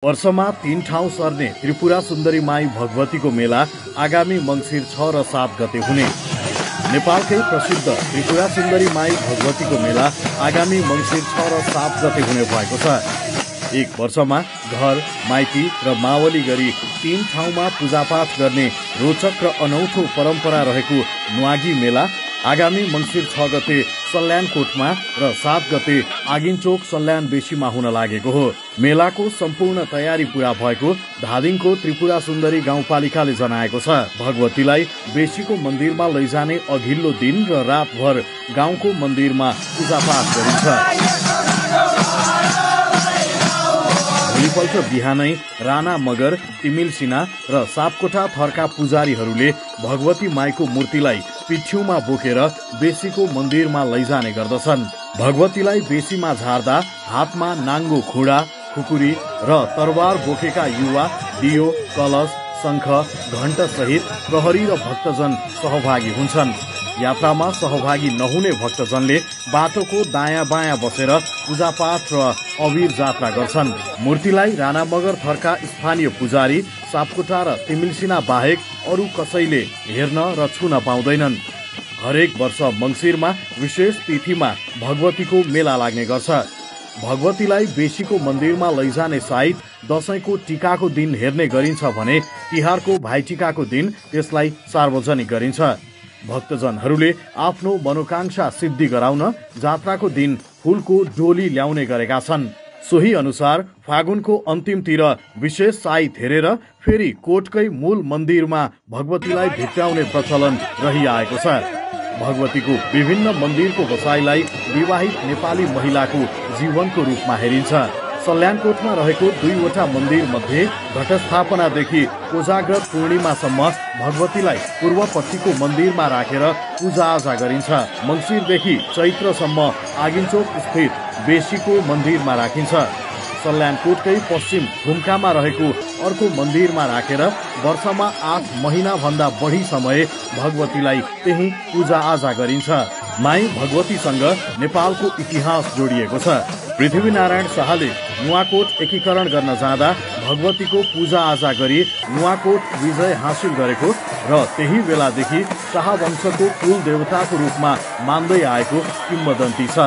वर्षमा 3 ठाउँ सर्ने त्रिपुरा सुन्दरी माई भगवतीको मेला आगामी मंसिर 6 र 7 गते हुने। नेपालकै प्रसिद्ध त्रिपुरा सुन्दरी माई भगवतीको मेला आगामी मंसिर 6 र 7 गते हुने भएको छ। एक वर्षमा घर, माइती र मावली गरी 3 ठाउँमा पूजापाठ गर्ने रोचक र अनौठो परम्परा रहेको न्वागी मेला आगामी मंसिर 6 गते सल्यानकोटमा र 7 गते आगिनचोक सल्यान बेसीमा हुन लागेको हो। मेलाको सम्पूर्ण तयारी पूरा भएको धादिङको त्रिपुरा सुन्दरी गाउँपालिकाले जनाएको छ। भगवतीलाई बेसीको मन्दिरमा लैजाने अघिल्लो दिन र रातभर गाउँको मन्दिरमा पूजापाठ गरिन्छ। भोलिपल्ट बिहानै राणा मगर, तिमिल सिन्हा र सापकोटा थरका पुजारीहरूले भगवती माईको मूर्तिलाई पिठ्यूमा बोकेर बेसीको मन्दिरमा लैजाने गर्दछन्। भगवतीलाई बेसीमा झार्दा हातमा नाङ्गो खुडा, खुकुरी र तरबार बोकेका युवा दियो, कलश, शंख, घण्ट सहित प्रहरी र भक्तजन सहभागी हुन्छन्। यात्रामा सहभागी नहुने भक्तजनले बाटोको दायाँ बायाँ बसेर पूजापाठ र अबीर जात्रा गर्छन्। मूर्तिलाई राणा मगर थरका स्थानीय पुजारी, सापकोटा र तिमिलसिना बाहेक अरू कसैले हेर्न र छुन पाउँदैनन्। हरेक वर्ष मंसिरमा विशेष तिथिमा भगवतीको मेला लाग्ने गर्छ। भगवतीलाई बेसीको मन्दिरमा लैजाने साइत दशैंको टीकाको दिन हेर्ने गरिन्छ भने तिहारको भाइटिकाको दिन त्यसलाई सार्वजनिक गरिन्छ। भक्तजनहरूले आफ्नो मनोकांक्षा सिद्धि गराउन जात्राको दिन फूलको डोली ल्याउने गरेका छन्। सोही अनुसार फागुनको अन्तिमतिर विशेष साइत हेरेर फेरि कोटकै मूल मन्दिरमा भगवतीलाई भित्राउने प्रचलन रहिआएको छ। भगवतीको विभिन्न मन्दिरको बसाइलाई विवाहित नेपाली महिलाको जीवनको रूपमा हेरिन्छ। सल्यानकोटमा रहेको 2वटा मन्दिर मध्ये घटस्थापनादेखि कोजाग्रत पूर्णिमासम्म भगवतीलाई पूर्वपट्टिको मन्दिरमा राखेर पूजाआजा गरिन्छ। मंसिरदेखि चैत्रसम्म आगिनचोक स्थित बेसीको मन्दिरमा राखिन्छ। सल्यानकोटकै पश्चिम थुम्कामा रहेको अर्को मन्दिरमा राखेर वर्षमा 8 महिना भन्दा बढी समय भगवतीलाई त्यही पूजाआजा गरिन्छ। माई भगवतीसँग नेपालको इतिहास जोडिएको छ। पृथ्वीनारायण शाहले नुवाकोट एकीकरण गर्न जाँदा भगवतीको पूजाआजा गरी नुवाकोट विजय हासिल गरेको र त्यही बेलादेखि शाह वंशको कुल देवताको रूपमा मान्दै आएको किम्वदन्ती छ।